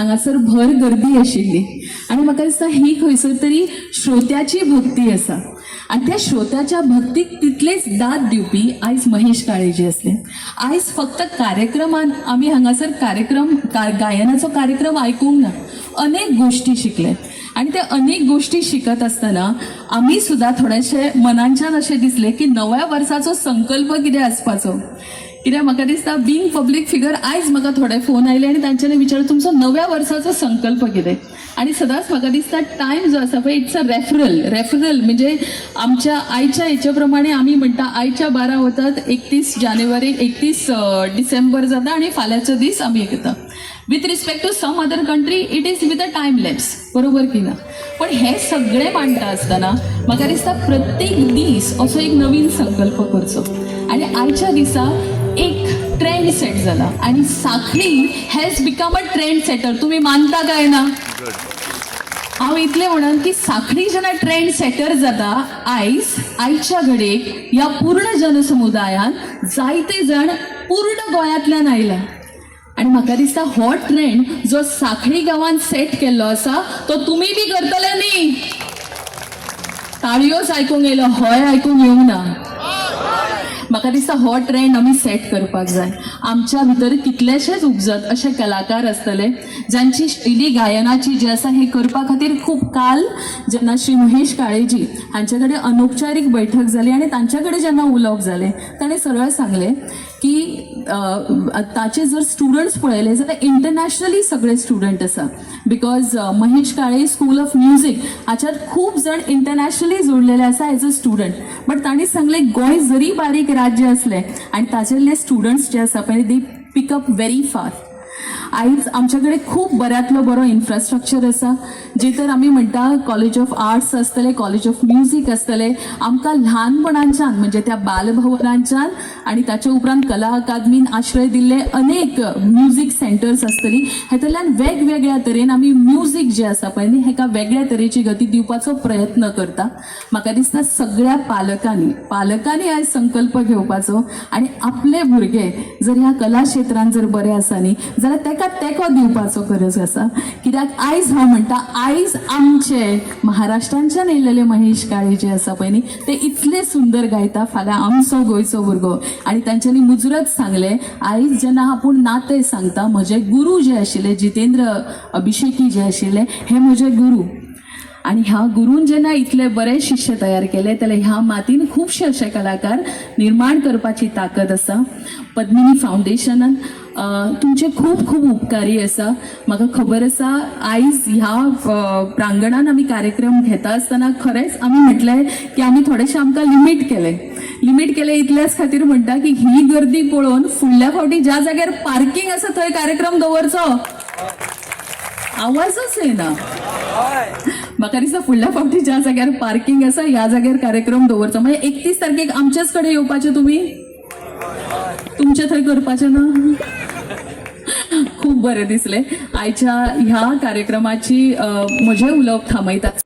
हांगासर भर गर्दी आशिल्ली आनी म्हाका दिसता ही खंयसर तरी श्रोत्याची भक्ती आसा आनी त्या श्रोत्याच्या भक्तीक तितलेच दाद दिवपी आयज महेश काळेजी आसले. आयज फक्त कार्यक्रमान आमी हांगासर कार्यक्रम गायनाचो कार्यक्रम आयकूंक ना, अनेक गोश्टी शिकले आनी त्या अनेक गोश्टी शिकत आसतना आमी सुद्दां थोडेशे मनांच्यान अशें दिसलें की नव्या वर्साचो संकल्प कितें आसपाचो. कित्याक म्हाका दिसता, बींग पब्लीक फिगर, आयज म्हाका थोडे फोन आयले आनी तांच्यांनी विचारलें, तुमचो नव्या वर्साचो संकल्प कितें? आनी सदांच म्हाका दिसता, टायम जो आसा पळय, it's a referral. Referral म्हणजे आमच्या आयच्या हेच्या प्रमाणे आमी म्हणटा, आयच्या 12 वतात 31 जानेवारी, 31 डिसेंबर जाता आनी फाल्यांचो दीस आमी घेता. With respect to some other country, it is with a time lapse, बरोबर की ना? पण हे सगळें मांडटा आसतना म्हाका दिसता, प्रत्येक दीस असो एक नवीन संकल्प करचो आनी आयच्या दिसा एक ट्रेंड सेट जाला आनी सांखळी has become a trend setter. तुमी मानता काय ना? हांव इतलें म्हणन की सांखळी जेन्ना ट्रेंड सेटर जाता, आयज आयच्या घडयेक ह्या पूर्ण जनसमुदायान जायते जाण पूर्ण गोंयांतल्यान आयला आनी म्हाका दिसता, हो ट्रेंड जो सांखळी गांवान सेट केल्लो आसा, तो तुमी बी करतले न्ही? ताळयोच आयकूंक येयलो, हय आयकूंक येवंक ना. म्हाका दिसता, हो ट्रेंड आमी सेट करपाक जाय. आमच्या भितर कितलेशेच उपजत अशे कलाकार आसतले, जांची शैली गायनाची जी आसा, हे करपा खातीर खूब. काल जेन्ना श्री महेश काळेजी हांचे कडेन अनौपचारीक बैठक जाली आनी तांच्या कडेन जेन्ना उलोवप जालें, ताणें सरळ सांगलें की ताचे जर स्टुडंट्स पळयले जाल्यार इंटरनॅशनली सगळे स्टुडंट आसा, because Mahesh Kale school of music हाच्यात खूब जण इंटरनॅशनली जोडलेले आसा एज अ स्टुडंट. बट तांणी सांगलें, गोंय जरी बारीक राज्य आसलें आनी ताचेले स्टुडंट्स जे आसा पळय, they pick up very fast. आयज आमच्या कडेन खूब बऱ्यांतलो बरो इन्फ्रास्ट्रक्चर आसा, जे तर आमी म्हणटा, कॉलेज ऑफ आर्ट्स आसतले, कॉलेज ऑफ म्युजीक आसतले. आमकां ल्हानपणांच्यान, म्हणजे त्या बालभवनांच्यान आनी ताच्या उपरांत कला अकादमीन आश्रय दिल्ले अनेक म्युजीक सेंटर्स आसतली, हेतूंतल्यान वेगवेगळ्या तरेन आमी म्युजीक जे आसा पळय न्ही, हेका वेगळ्या तरेची गती दिवपाचो प्रयत्न करता. म्हाका दिसता, सगळ्या पालकांनी पालकांनी आयज संकल्प घेवपाचो आनी आपले भुरगे जर ह्या कला क्षेत्रान जर बरे आसा न्ही जाल्यार तेका तेंको दिवपाचो गरज आसा. कित्याक आयज हांव म्हणटा, आयज आमचे महाराष्ट्रांच्यान येयलेले महेश काळे जे आसा पळय न्ही, ते इतले सुंदर गायता. फाल्यां आमचो गोंयचो भुरगो आनी तांच्यांनी मुजरत सांगलें, आयज जेन्ना आपूण नातें सांगता, म्हजे गुरू जे आशिल्ले, जितेंद्र अभिषेकी जे आशिल्ले, हे म्हजे गुरू आनी ह्या गुरून जेन्ना इतले बरे शिष्य तयार केले, जाल्यार ह्या मातीन खुबशे अशे कलाकार निर्माण करपाची ताकद आसा. पद्मिनी फावंडेशनान तुमचे खूब खूब उपकारी आसा. म्हाका खबर आसा, आयज ह्या प्रांगणान आमी कार्यक्रम घेता आसतना खरेंच आमी म्हटलें की आमी थोडेशें आमकां लिमीट केलें. लिमीट केलें इतल्याच खातीर म्हणटा की ही गर्दी पळोवन फुडल्या फावटी ज्या जाग्यार पार्किंग आसा थंय कार्यक्रम दवरचो. आवाजच येना. म्हाका दिसता, फुडल्या फावटी ज्या जाग्यार पार्किंग आसा, ह्या जाग्यार कार्यक्रम दवरचो. म्हणजे 31 तारखेक आमच्याच कडेन येवपाचें तुमी, तुमचे थंय करपाचें ना. खूब बरें दिसलें. आयच्या ह्या कार्यक्रमाची म्हजें उलोवप थांबयता.